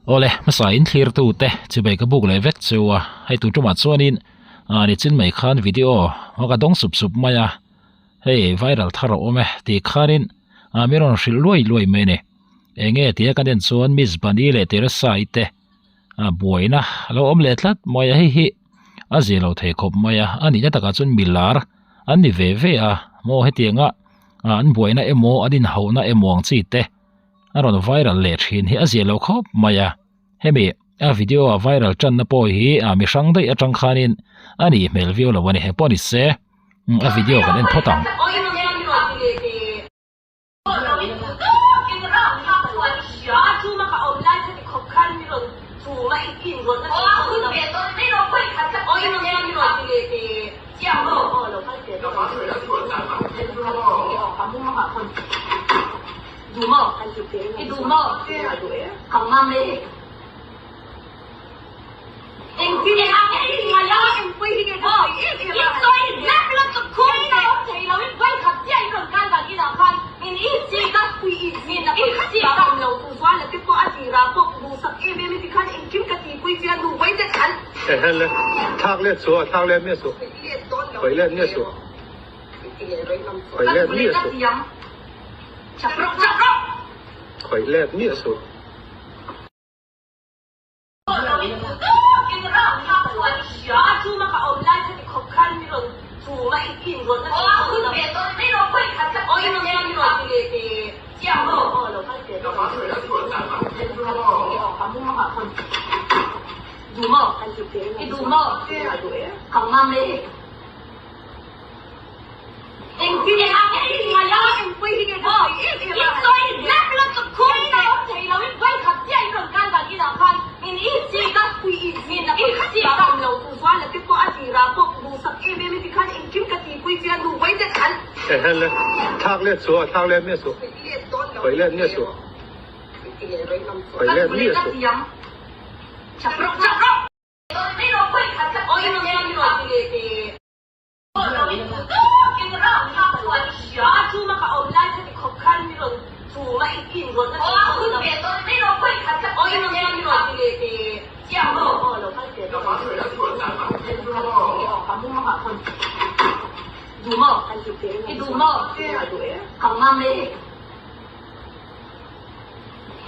Awle, hmasa in thlir tu te chibai ka buk leh vek chu a, hei tu tumah chuanin ah nichin mai khan video a ka dawng sup sup mai a, hei viral thar a awm e tih khanin ah mi rawn hrilh luai luai mai a ni. Enge tia kan en chuan Miss Bunny leh Teresa i te ah buaina a lo awm leh tlat mai a, hei hi a zia lo thei khawp mai a, a nihna takah chuan milar an ni ve ve a, maw hetianga ah an buaina emaw an inhauhna emaw ang chi te. A rawn viral leh thin hi a zia lo khawp mai a, hemi a video a viral tanna pawh hi a mi hrang daih atang khanin a nih hmel viau lo a ni, heng pawh ni se a video kan en phawt ang. Duh maw? I duh maw? Ka ngam e. Engtin nge a ngai a? Maw? I sawi hlep lutuk khum in a awm thei lo in vawi khat chiah in rawn kal dan inah khan min i chik a, min i chik a. Lo chu zual la te pawh a tirah pawh duhsak em em i ti khan engkim ka tihpui che a nu vawi te khan. Ehele, thlak let suh a, thlak let miah suh, khawih let miah suh, khawih let miah suh. Khawih let miah suh. Engtin nge a ngai a? Maw? I sawi hlep lutuk khum in a awm thei lo in vawi khat chiah in rawn kal dan inah khan min i chik a, min i chik a. Lo chu zual la te pawh a tirah pawh duhsak em em i ti khan engkim ka tihpui che a nu vawi te khan. Ehele, thlak let suh a, thlak let miah suh, khawih let miah suh, khawih let miah suh.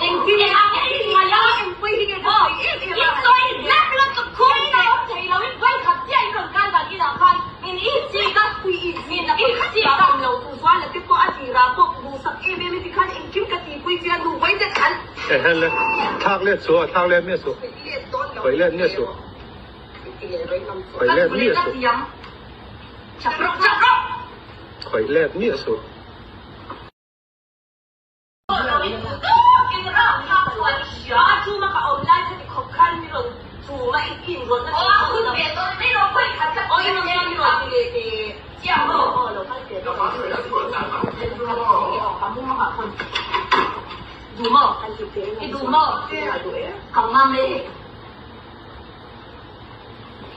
Engtin nge a ngai a? Maw? I sawi hlep lutuk khum in a awm thei lo in vawi khat chiah in rawn kal dan inah khan min i chik a, min i chik a. Lo chu zual la te pawh a tirah pawh duhsak em em i ti khan engkim ka tihpui che a nu vawi te khan. Ehele, thlak let suh a, thlak let miah suh, khawih let miah suh, khawih let miah suh, khawih let miah suh.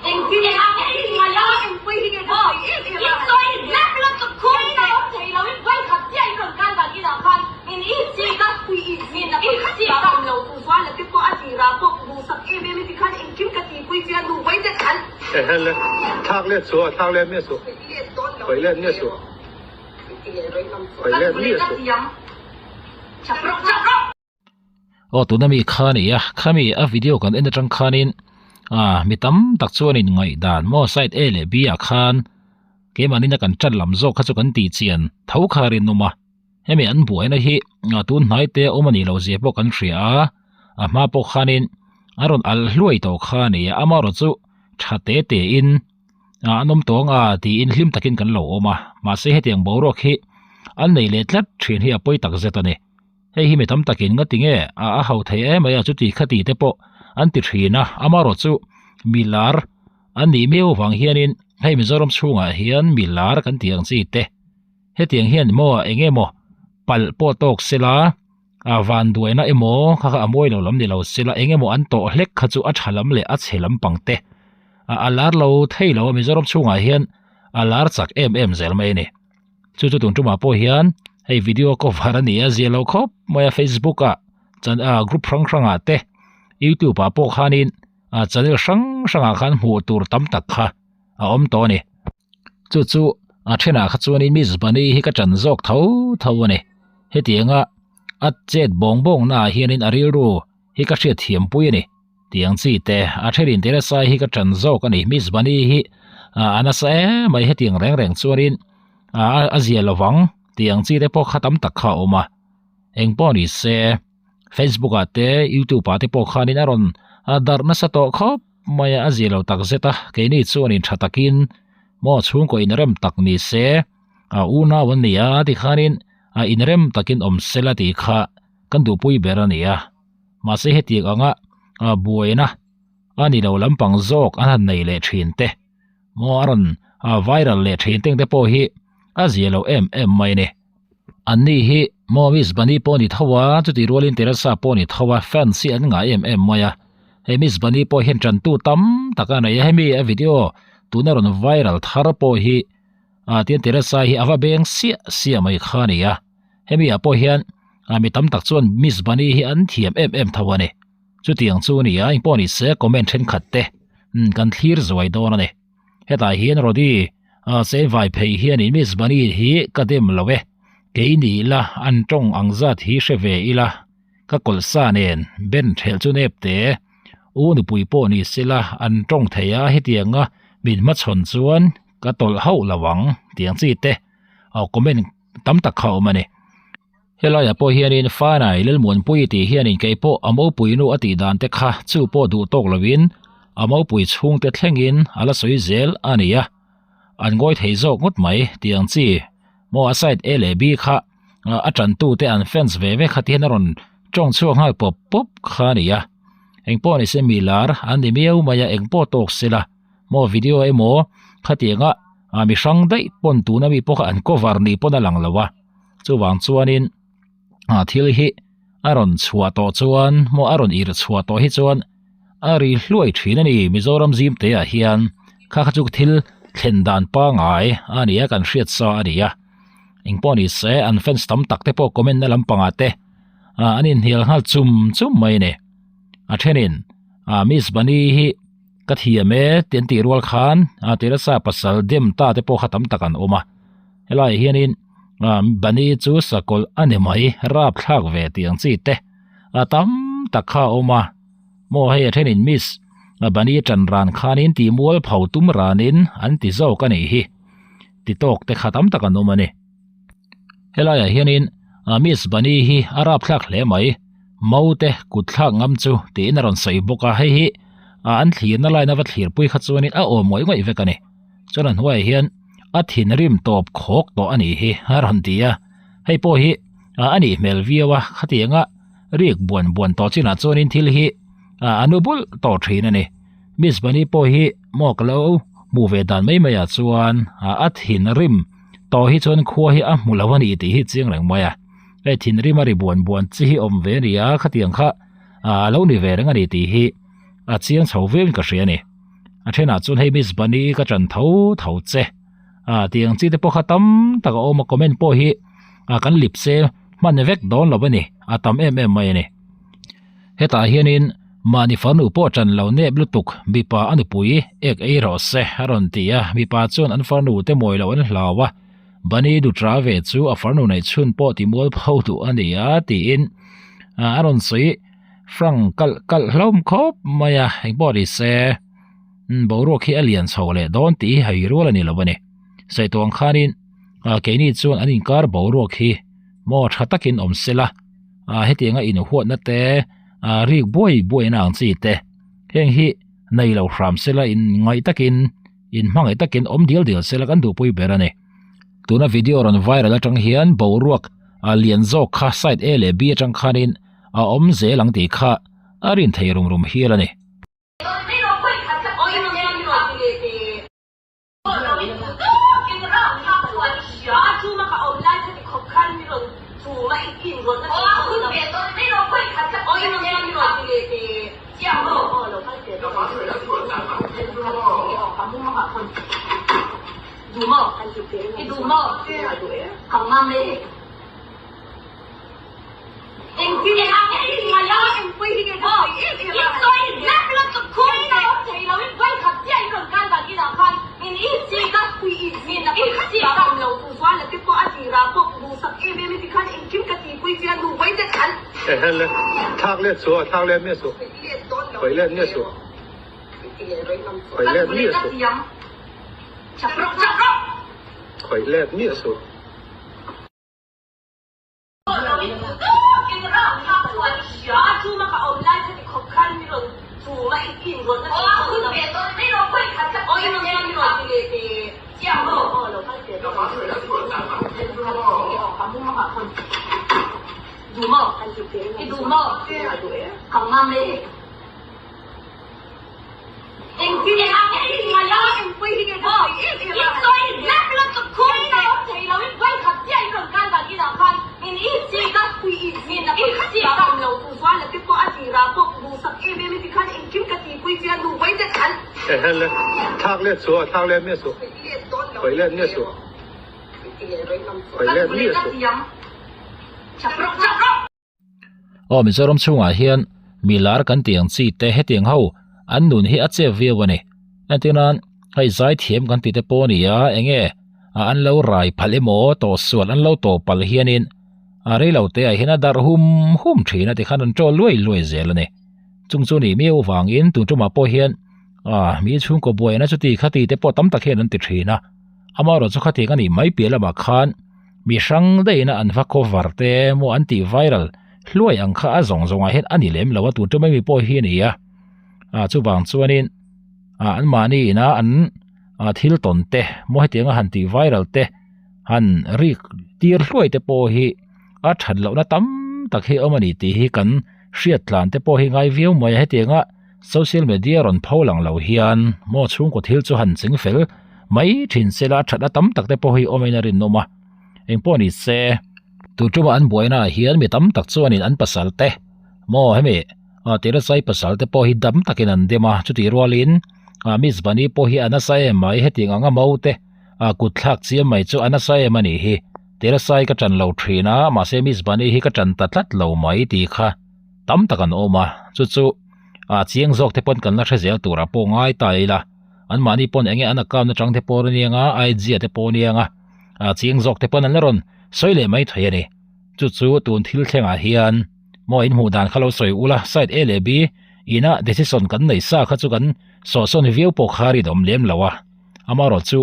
Engtin nge a ngai a? Maw? I sawi hlep lutuk khum in a awm thei lo in vawi khat chiah in rawn kal dan inah khan min i chik a, min i chik a. Lo chu zual la te pawh a tirah pawh duhsak em em i ti khan engkim ka tihpui che a nu vawi te khan. Ehele, thlak let suh a, thlak let miah suh, khawih let miah suh, khawih let miah suh. Aw tuna mi kha a ni a khami a video kan en atang khanin ah mi tam tak chuanin ngaihdan maw side A leh B ah khan keimahni na kan chat lam zawk kha chu kan tih chian tho kha a rinawm a hemi an buaina hi ah tun hnai te a awm a nih loh zia pawh kan hria a a hma pawh khanin a rawn alh hluai tawh kha a ni a amaherawh chu tha te te in ah an awm tawh ang a tiin hlim takin kan lo awm a mahse hetiang boruak hi an nei leh tlat thin hi a pawi tak zet a ni. Hei hi mi tam takin nga tinge a a hau thei em mai a chuti khati te pawh an ti thin a, amaherawh chu mi lar an nih miau avang hianin hei Mizoram chhungah hian mi lar kan tih ang chi te hetiang hian maw eng emaw palh pawh tawk sela a vanduaina emaw kha kha a mawi lo lam ni lo sela eng emaw an tawh hlek kha chu a tha lam leh a chhe lampang te a lar lo thei lo a Mizoram chhungah hian a lar chak em em zel mai a ni. Chu chu tun tumah pawh hian hei video cover a ni a zia lo khawp mai a facebook ah chan ah group hrang hrang ah te Youtube ah pawh khanin ah channel hrang hrangah khan hmuh tur tam tak kha a awm tawh a ni. Chu chu a thenah kha chuanin Miss Bunny hi ka ṭan zawk tho tho a ni. Hetianga a chet bawng bawng naah hianin a rilru hi ka hriat thiam pui a ni. Tiang chi te a thenin Teresa hi ka ṭan zawk a ni. Miss Bunny hi a nasa em mai hetiang reng reng chuanin a zia lovang tiang chi te pawh kha tam tak kha a awm a. Eng pawh ni se Facebook ah te YouTube ah te pawh khanin a rawn darh nasa tawh khawp mai a, a zia lo tak zet a. Keini chuanin tha takin maw chhungkaw inrem tak ni se a unau an ni a tikhanin a inrem takin awm sela tih kha kan duhpui ber a ni a. Mahse hetiang anga buaina a ni lo lampang zawk an han nei leh thin te maw a rawn viral leh thin teng te pawh hi a zia lo em em mai a ni. An ni hi maw Miss Bunny pawh ni tho a, chutih rualin Teresa pawh ni tho a, fans hi an ngah em em mai a. Hei Miss Bunny pawh hian tantu tam tak a nei a, hemi a video tuna rawn viral thar pawh hi ah tian Teresa hi a va beng siah siah mai kha a ni a. Hemi ah pawh hian ah mi tam tak chuan Miss Bunny hi an thiam em em tho a ni. Chutiang chu a ni a, engpawh ni se comment thenkhat te kan thlir zuai dawn a ni. Hetah hian Rody ah chei vai phei hianin Miss Bunny hi ka dem lo e, kei ni ila an tawng ang zat hi hre ve ila ka kawlh sa nen ben thelh chu nep te u nupui pawh ni sela an tawng thei a hetianga min hmachhawn chuan ka tawlh hauh lo ang tiang chi te comment tam tak kha a awm a ni. Helaiah pawh hianin Fanai Lalmuanpui tih hianin kei pawh a mopui nu a tih dan te kha chu pawh duh tawk loin a mopui chhungte thlengin a la sawi zel a ni a, an ngawi thei zawk ngawt mai tih ang chi maw a side A leh B kha a tantu te an fans ve ve kha tihian a rawn tawng chhuak nghal pawp pawp kha a ni a, engpawh nise mi lar an ni miau mai a engpawh tawk sela maw video emaw khatianga mi hrang daih pawn tuna mi pawh kha an cover ni pawn a lang lo a. Chuvang chuanin ah thil hi a rawn chhuah tawh chuan maw a rawn irh chhuah tawh hi chuan a ri hluai thin a ni Mizoram zim te ah hian kha kha chu thil thlen dan pangai a ni a kan hriat sa a ni a engpawh ni se an fans tam tak te pawh comment na lampangah te ah an inhnial nghal chum chum mai a ni a thenin ah Miss Bunny hi ka thiam e ti an tih rual khan ah Teresa pasal dem ta te pawh kha tam tak an awm a helaiah hianin. Ah Bunny chu sakawlh a ni mai rap thlak ve tih ang chi te a tam tak kha a awm a maw hei a thenin miss a Bunny tan ran khanin tih mual pho tum ranin an ti zawk a nih hi ti tawk te kha tam tak an awm a ni helaiah hianin ah miss Bunny hi a rap thlak hle mai maute kut thlak ngam chu tiin a rawn sawi bawk a hei hi ah an thlirna line a va thlirpui kha chuanin a awm ngawih ngawih vek a ni chuan a hnuaiah hian. A thinrim tawp khawk tawh a nih hi a rawn ti a, hei pawh hi a nih hmel viau a, khatianga rik buan buan tawh chinah chuanin thil hi a nu bulh tawh thin a ni. Miss Bunny pawh hi maw ka lo hmuh ve dan mai maiah chuan a thinrim tawh hi chuan khua hi a hmu lo a ni tih hi chiang reng mai a, hei thinrim a ri buan buan chi hi awm ve a ni a, khatiang kha a lo ni ve reng a ni tih hi a chiang chho viauin ka hria a ni. A thenah chuan hei Miss Bunny ka ṭan tho tho che a tih ang chi te pawh kha tam tak a awm a comment pawh hi a kan lip se hman vek dawn lo a ni a tam em em mai a ni. Hetah hianin mahni farnu pawh ṭan lo nep lutuk mipa a nupui ek ei rawh se a rawn ti a mipa chuan an farnu te mawi loh an hlau a Bunny dutra ve chu a farnu neih chhun pawh ti mual pho duh a ni a tiin a rawn sawi. Frank kalh kalh hlawm khawp mai a, engpawh ni se boruak hi a lian chho leh dawn tih hi hei rual a ni lo a ni. Sawi ang khanin keini chuan an inkar boruak hi maw tha takin awm se la, hetianga inhuatna te, rik buai buaina ang chi te heng hi nei lo hram se la inngaih takin inhmangaih takin awm dial dial se la kan duhpui ber a ni. Tuna video rawn viral atang hian boruak lian zawk kha side A leh B atang khanin a awm zel ang tih kha a rin thei rum rum hial a ni. Ehele, thlak let suh, thlak let miah suh. Khawih let miah suh. Khawih let miah suh. Khawih let miah suh. Ehele, thlak let suh, thlak let miah suh. Khawih let miah suh. Khawih let miah suh. Aw Mizoram chhungah hian mi lar kan tih ang chi te hetiang ho an nun hi a chep viau a ni. Entir nan hei zaithiam kan tih te pawh a ni a enge a an lo rai phalh emaw tawhsual an lo tawh palh hianin a reilo te ah hian a darh hum hum thin a tikhan an ṭawl luai luai zel a ni. Chung chu nih miau vangin tun ṭumah pawh hian ah mi chhungkaw buaina chuti khati te pawh tam tak hian an ti thin a, amaherawhchu khatiang a nih mai piah lamah khan. Mi hrang daihna an va cover te maw an tih viral hluai ang kha a zawng zawngah hian a ni lem lo a tun ṭum ami pawh hi a ni a ah chuvang chuanin ah an mahni ina an ah thil tawn te maw hetianga han tih viral te han rik tir hluai te pawh hi a that lohna tam tak hi a awm a ni tih hi kan hriat tlan te pawh hi ngai viau mai a hetianga social media rawn pho lang lo hian maw chhungkaw thil chu han ching fel mai thin se la a thatna tam tak te pawh hi awmin a rinawm a engpawh ni se tun tumah an buaina ah hian mi tam tak chuanin an pasal te maw hemi ah terasai pasal te pawh hi dam takin an dem a chutih rualin ah miss bunny pawh hi a nasa em mai hetiang anga mau te ah kut thlak chiam mai chu a nasa em a nih hi terasai ka tan lo thin a mahse miss bunny hi ka tan ta tlat lo mai tih kha tam tak an awm a chu chu ah chiang zawk te pawn kan la hre zel tur ah pawh ngai ta ila an mahni pawn enge an account atang te pawh aniang a IG ah te pawh aniang a ah chiang zawk te pawn an la rawn sawi leh mai thei ani chu chu tun thil thlengah hian maw in hmuh dan kha lo sawi ula side A leh B ina decision kan nei sa kha chu kan sawhsawn viau pawh kha rinawm lem lo a amaherawh chu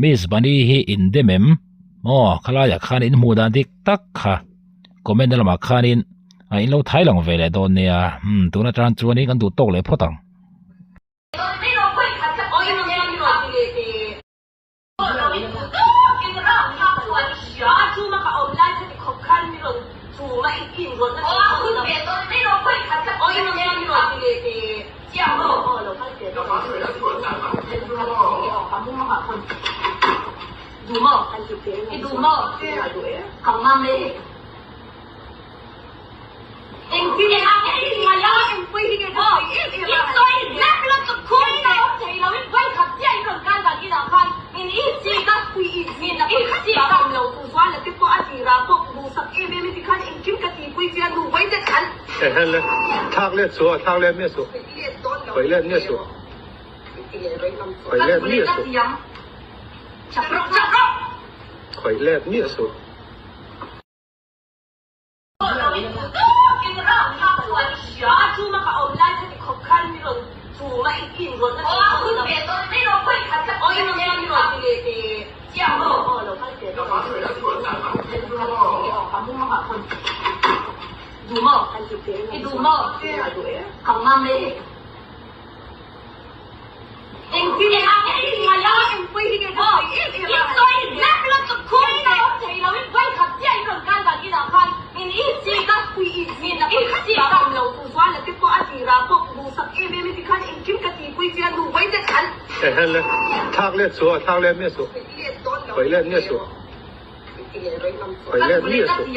Miss Bunny hi in dem em maw khalaiah khan in hmuh dan dik tak kha. Comment na lamah khanin a in lo thai lang ve leh dawn nia umm tun atang chuanin kan duh tawk leh phawt ang. Ehele, thlak let suh, thlak let miah suh. Khawih let miah suh. Khawih let miah suh. Khawih let miah suh. Ehele, thlak let suh, thlak let miah suh. Khawih let miah suh. Khawih let miah suh.